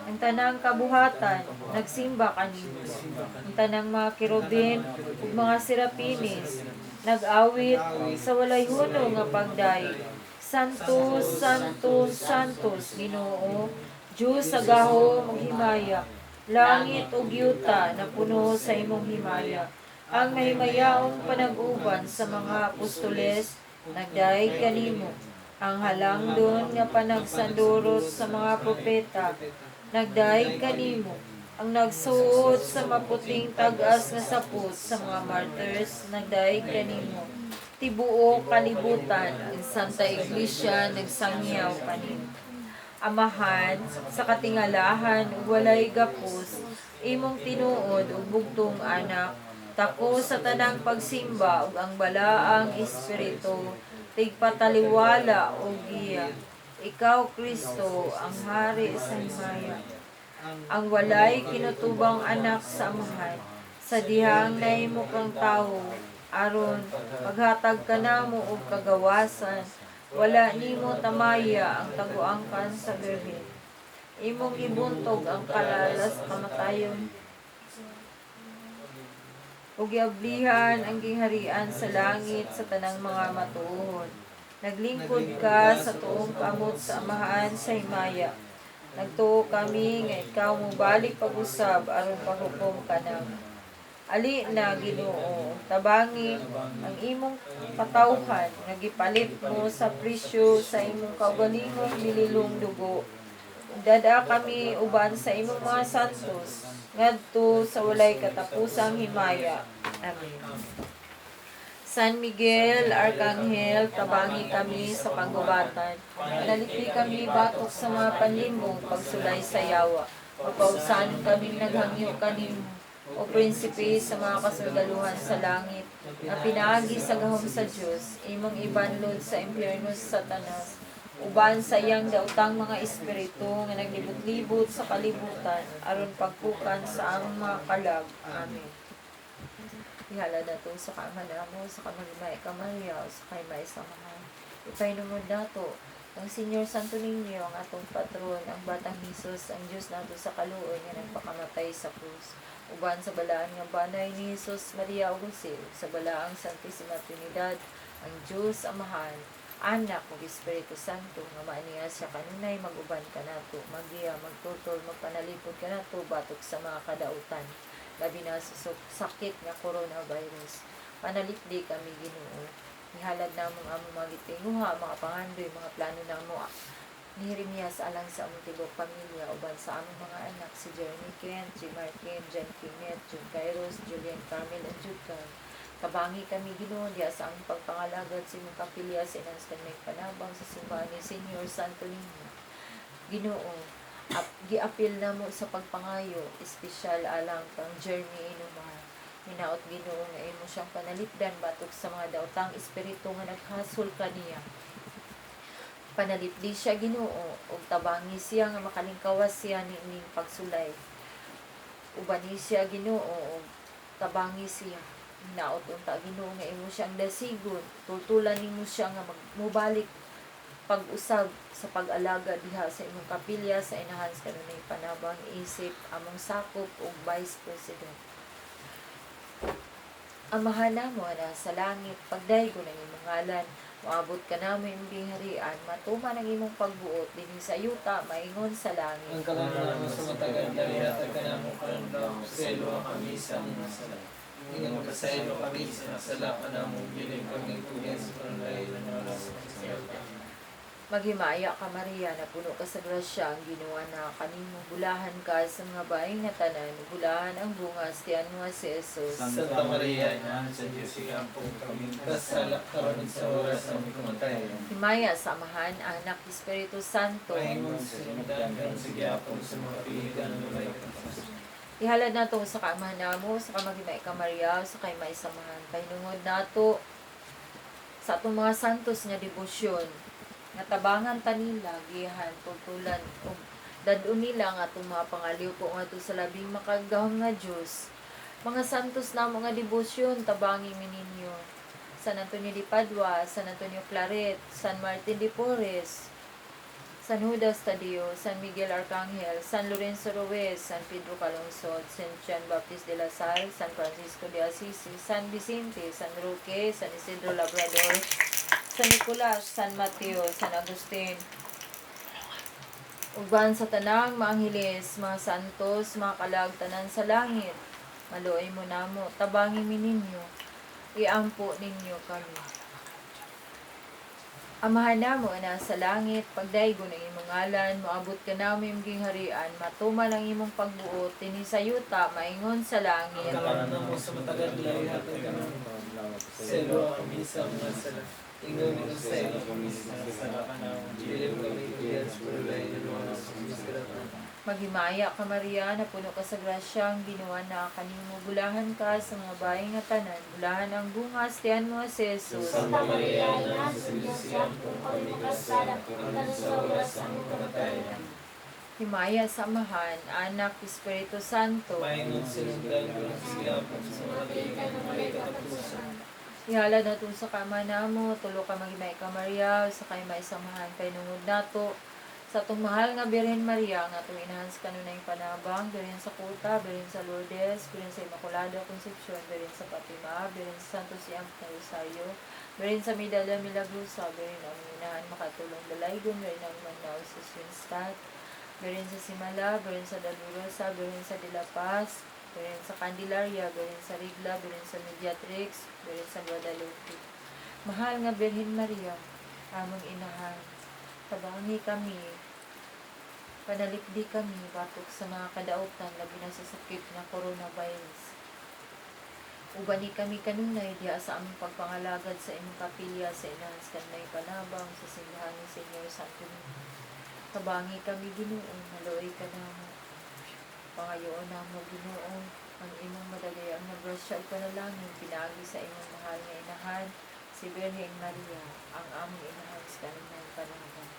ang tanang kabuhatan nagsimba kanimo. Ang tanang mga kerubin ug mga serapinis nag-awit sa walay hunong nga pagdayeg. Santo, Santo, Santos, Ginoo, Diyos sa gahom ug himaya. Langit ug yuta napuno sa imong himaya. Ang mahimayaong panag-uban sa mga apostoles nagdayeg kanimo. Ang halangdon nga panagsandurot sa mga propeta nagdayeg kanimo. Ang nagsuot sa maputing tag-as nga sapot sa mga martyrs nagdayeg kanimo. Tibuok kalibutan ang Santa Iglesia nagsangyaw kanimo. Amahan sa katingalahan ug walay gapos, imong tinuod ug bugtong anak, tako sa tanang pagsimba ug ang balaang espiritu tigpataliwala ug giya. Ikaw, Kristo, ang hari sa himaya, ang walay kinutubang anak sa Amahan, sa dihang nahimo kang tawo aron paghatag kanamo og kagawasan, wala nimo tamaya ang taguangkan sa birhen. Imong gibuntog ang kalalas kamatayon ug giablihan ang gingharian sa langit sa tanang mga matuohon. Naglingkod ka sa tuong kamot sa Amahan sa himaya. Nagtuo kami nga ikaw mobalik pag-usab aron paghukom kanamo. Ali na, Ginoo, tabangi ang imong katawhan nga gipalit mo sa presyo sa imong kaugalingong bililong dugo. Dada kami uban sa imong mga santos ngadto sa walay katapusang himaya. Amen. San Miguel Arcangel, tabangi kami sa panggubatan. Panalipdi kami batok sa mga panlimbong pagsulay sa yawa. Mapausan kami naghangyo kanimo, o prinsipe sa mga kasundaluhan sa langit, na pinaagi sa gahom sa Dios, imong ibanlod sa impyerno sa Satanas, uban sa iyang daotang mga espiritu nga naglibot-libot sa kalibutan aron pagpukan sa among mga kalag. Amen. Ihala nato sa kaama namo, sa kamagimay ka Maria, o sa kay may samahan. Ipahinungod nato ang Senyor Santo Niño, ang atong patron, ang Batang Hesus, ang Diyos nato sa kaluoy nga nagpakamatay sa krus. Uban sa balaan nga banay ni Hesus, Maria ug Jose, ug sa balaang Santissima Trinidad, ang Diyos Amahan, Anak ug Espiritu Santo nga maaniya siya kanunay mag-uban kanato, magiya, magtutol, magpanalipod kanato batok sa mga kadautan, labi na sa sakit nga coronavirus. Panalipdi kami, Ginoo. Ihalad namo ang among mga gitinguha, mga pangandoy, mga plano namo ni Jeremias alang sa among tibuok pamilya uban sa among mga anak si Jeremy Kent, J. Martin, John Kenneth, John Kairos, Julian Carmel, and Jude Carl. Tabangi kami, Ginoo, diya sa among pagpangalagad sa imong kapilya sa Inans Kanmay Panabang sa simbahan ni Senyor Santo Niño. Ginoo, giapil namo sa pagpangayo, espesyal alang kang Jeremy Inumar. Hinaot, Ginoo, nga imo siyang panalipdan batok sa mga daotang espiritu nga naghasol kaniya. Panalipdi siya, Ginoo, ug tabangi siya nga makalingkawas siya niining pagsulay. Ubani siya, Ginoo, ug tabangi siya. Hinaot unta, Ginoo, nga imo siyang dasigon, tultulan nimo siya nga mobalik pag-usab sa pag-alaga diha sa imong kapilya sa Inahan sa Kanunay Panabang isip among sakop ug Vice President. Amahan namo na sa langit, pagdaygon ang imong ngalan, moabot ka namo imong gingharian, matuman ang imong pagbuot dinhi sa yuta maingon sa langit. Ang kalan namo sa matag adlaw, ihatag kanamo karon adlaw. Pasayloa kami sa among mga sala. Ingon magpasaylo kami sa nakasala kanamo. Dili kami tugyan sa panulay, nanawala sa kasaylo. Maghimaya ka, Maria, napuno ka sa grasya, ang Ginoo na kanimo, bulahan ka sa mga babaeng nga tanan, bulahan ang bunga sa tiyan mo nga si Jesus. Santa Maria, Inahan sa Diyos, iampo kami kasala karon sa oras sa among kamatayon. Himaya sa Amahan, Anak, Espiritu Santo. Pahingon sa sinugdan karon sa gihapon sa mga pihigan walay katapusan. Ihalad nato sa kaamahan namo, sa kamaghimay ka Maria, sa kay may samahan. Pahinungod nato sa atong mga santos nga debosyon, nga tabangan ta nila, giyahan, tultulan, ug dad-on nila ang atong mga pangaliw ngadto sa labing makagagahom nga Dios. Mga santos namo nga debosyon, tabangi mi ninyo. San Antonio de Padua, San Antonio Claret, San Martin de Porres, San Judas Tadeo, San Miguel Arcangel, San Lorenzo Ruiz, San Pedro Calungsod, San Juan Baptist de la Salle, San Francisco de Assisi, San Vicente, San Roque, San Isidro Labrador, San Nicolas, San Mateo, San Agustin. Uban sa tanang mga angheles, mga santos, mga kalag tanan sa langit, maluoy mo namo, tabangi mi ninyo, iampo ninyo kami. Amahan namo nga naa sa langit, pagdaygon ang imong ngalan, moabot ka namo imong gingharian, matuman ang imong pagbuot dinhi sa yuta maingon sa langit. Ang kalan namo sa matag adlaw, ihatag kanamo. Pasayloa kami sa among mga sala. Ingon nagpasaylo kami sa nakasala kanamo. Dili mo kami tugyan sa panulay, hinuluan sa kami sa kadautan. Maghimaya ka Maria, napuno ka sa grasya, ang Ginoo na kanimo, bulahan ka sa mga babae nga tanan, bulahan ang bunga sa tiyan mo si Jesus. Santa Maria, Ina sa Diyos, iampo kami makasala, karon sa oras sa among kamatayon. Himaya sa Amahan, Anak, Espiritu Santo. Maingon sinugdan karon sa gihapon sa mga katuigan, walay katapusan. Ihalad nato sa kama namo, tulo ka maghimay ka Maria, sa kay may samahan kay nungod nato. Sa atong mahal nga Birhen Maria, nga atong inahan sa kanunayng panabang, Birhen sa Kuta, Birhen sa Lourdes, Birhen sa Immaculada Concepcion, Birhen sa Fatima, Birhen sa Santos Iamp na Rosario, Birhen sa Medalla Milagrosa, Birhen ang inahan makatulong dalaygon, Birhen ang Manaw sa Schoenstatt, Birhen sa Simala, Birhen sa Dolorosa, Birhen sa De La Paz, Birhen sa Candelaria, Birhen sa Rigla, Birhen sa Mediatrix, Birhen sa Guadalupe. Mahal nga Birhen Maria, among inahan, tabangi kami, panalipdi kami, batok sa mga kadautan, labi na sa sakit nga coronavirus. Ubani kami kanunay diha sa among pagpangalagad sa imong kapilya sa inahan sa kanunay panabang sa simbahan ni Señor Santo Niño. Tabangi kami Ginoo, maluoy ka namo. Pangayoon namo Ginoo ang imong madagayang nga grasya ug panalangin pinaagi sa imong mahal nga inahan si Birhen Maria, ang among inahan sa kanunay panabang.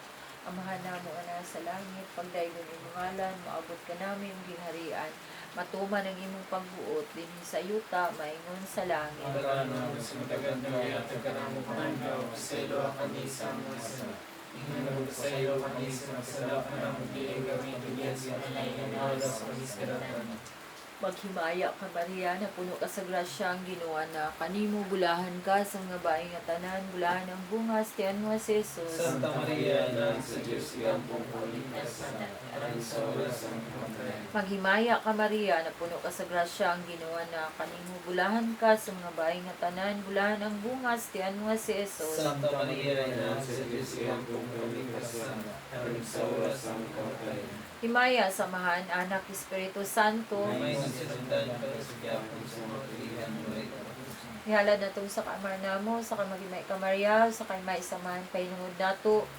Amahan namo nga naa sa langit, pagdaygon imong ngalan, moabot ka namo imong gingharian, matuman ang imong pagbuot dinhi sa yuta maingon sa langit. Ang kalan namo sa matag adlaw, ihatag kanamo karon adlaw. Pasayloa kami sa among mga sala. Ingon nagpasaylo kami sa nakasala kanamo. Dili kami tugyan sa panulay, hinuluan kami sa kadautan. Maghimaya ka Maria, napuno ka sa grasya, ang Ginoo na kanimo, bulahan ka sa mga babae nga tanan, bulahan ang bunga sa tiyan mo si Jesus. Santa Maria, Ina sa Diyos, iampo kami makasala, karon sa oras sa among kamatayon. Maghimaya ka Maria, napuno ka sa grasya, ang Ginoo na kanimo, bulahan ka sa mga babae nga tanan, bulahan ang bunga sa tiyan mo si Jesus. Santa Maria, Ina sa Diyos, iampo kami makasala, karon sa oras sa among kamatayon. Himaya sa Amahan, Anak, Espiritu Santo. Maingon sinugdan karon sa gihapon sa mga katuigan, walay katapusan. Ihalad nato sa kaamar namo, sa kay maghimay ka Maria, sa kay maisamahan pahinungod nato,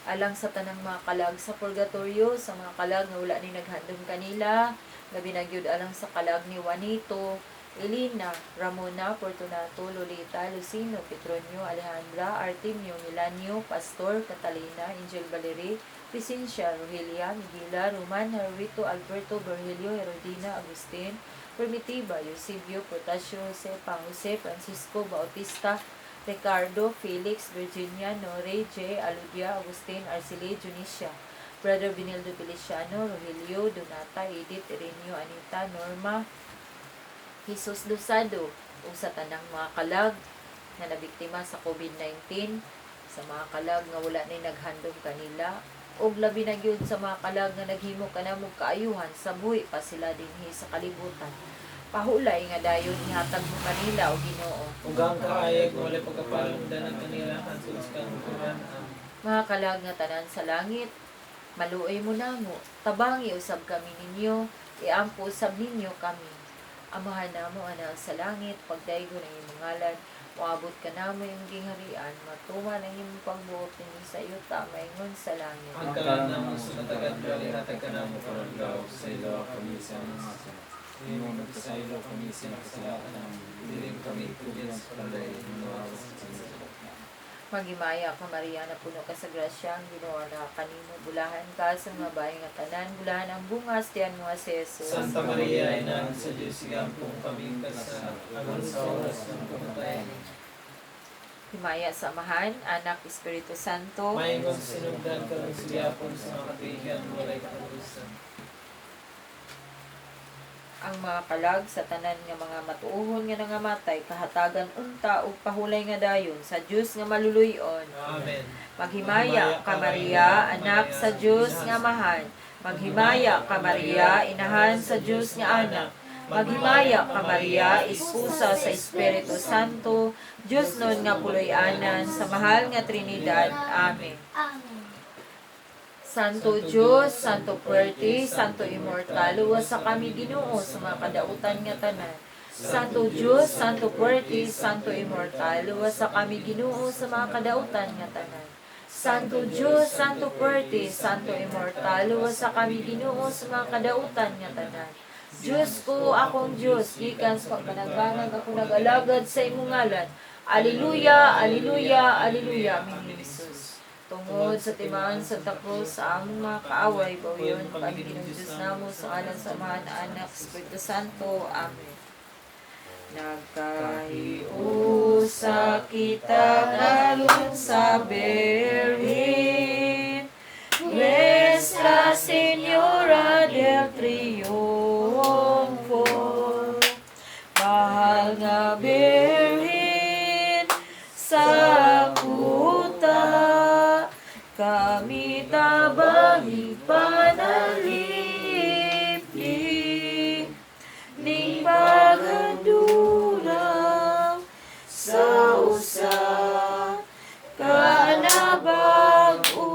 alang sa tanang mga kalag sa purgatorio, sa mga kalag nga wala ni naghandom kanila, labi na gyud alang sa kalag ni Juanito, Elena, Ramona, Fortunato, Lolita, Lucino, Petronio, Alejandra, Artemio, Milanio, Pastor, Catalina, Angel Valerie, Vicencia, Rogelia, Miguela, Roman, Harvito, Alberto, Virgilio, Herodina, Agustin, Primitiva, Eusebio, Protasio, Jose, Jose, Francisco, Bautista, Ricardo, Felix, Virginia, Nore, J, Aludia, Agustin, Arceli, Junicia, Brother Benildo Feliciano, Rogelio, Donata, Edith, Ireneo, Anita, Norma, Jesus Luzado, ug sa tanang mga kalag nga nabiktima sa COVID-19, sa mga kalag nga wala ni naghandom kanila, ug labi na gyud sa mga kalag nga naghimo kanamo kaayuhan sa buhi pa sila dinhi sa kalibutan. Pahulay nga dayon ihatag mo kanila o Ginoo. Ug ang kaayag nga walay pagkapalungdan kanila hangtod sa kanugturan. Amen. Mga kalag nga tanan sa langit, maluoy mo namo, tabangi usab kami ninyo, iampo usab ninyo kami. Amahan namo ana sa langit, pagdaygon ang imong ngalan, moabot ka namo imong gingharian, matuman ang imong pagbuot dinhi sa yuta maingon sa langit. Ang kalan namo sa matag adlaw, ihatag kanamo karon adlaw. Pasayloa kami sa among mga sala. Ingon nagpasaylo kami sa nakasala kanamo. Dili mo kami tugyan sa panulay, hinuluan sa kami sa kadautan. Maghimaya ka Maria, napuno ka sa grasya, ang Ginoo na kanimo, bulahan ka sa mga babae nga tanan, bulahan ang bunga sa tiyan mo si Jesus. Santa Maria, Ina sa Diyos, iampo kami kasala, karon sa oras ng kamatayon. Himaya sa Amahan, Anak, Espiritu Santo. Maingon sinugdan karon sa gihapon sa mga katuigan, walay katapusan. Ang mga kalag sa tanan nga mga matuohon nga nangamatay kahatagan unta og pahulay nga dayon sa Dios nga maluluy-on. Amen. Maghimaya ka Maria, anak sa Dios nga Amahan. Maghimaya ka Maria, inahan sa Dios nga Anak. Maghimaya ka Maria, esposa sa Espiritu Santo, Diyos nun nga puloy-anan, sa mahal nga Trinidad. Amen. Amen. Santo Diyos, Santo Puerte, Santo Immortal, luwas sa kami Ginoo sa mga kadautan nga tanan. Santo Diyos, Santo Puerte, Santo Immortal, luwas sa kami Ginoo sa mga kadautan nga tanan. Santo Diyos, Santo Puerte, Santo Immortal, luwas sa kami Ginoo sa mga kadautan nga tanan. Diyos ko, akong Diyos, gikan sa pagpanagbanag ako nag-alagad sa imong ngalan. Alleluia, Alleluia, Alleluia, Amen, Jesus. Tungod sa timaan sa Santa Cruz, sa among mga kaaway, bawiyon kami Ginoong Diyos namo sa ngalan sa Amahan, Anak, Espiritu Santo. Amen. Nagkahiusa kita karon sa Birhen, Nuestra Señora del Triunfo. Mahal nga Birhen sa kuta, kami tabangi panalipin ning paghandurang sa usa ka nabag-o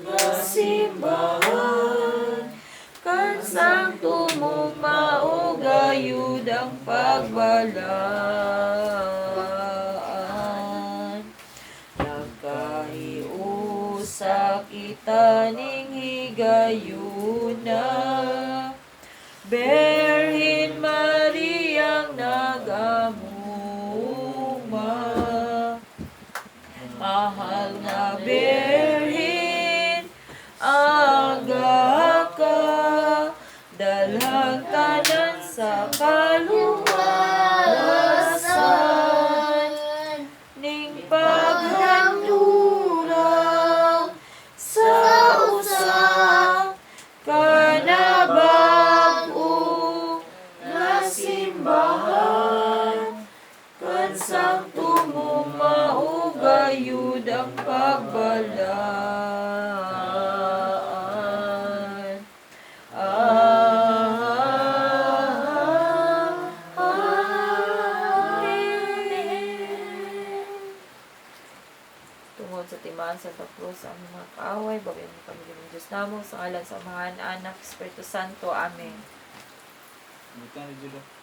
nga simbahan kan sancto mong mao gayud ang pagbalaan. Nagkahiusa kita ning higayuna, Birhen Mariang nagamuma. Mahal nga Birhen, aga ka, dalhang tanan sa kaluwasan ning paghandurang sa usa ka nabag-o nga simbahan kan sancto mo mao gayud ang pagbalaan. Amen. Tungod sa timaan sa Santa Cruz, ang mga kaaway, bawian mo kami ng Diyos namo, sa ngalan sa Amahan, Anak, Espiritu Santo. Amen. Buta na dyan.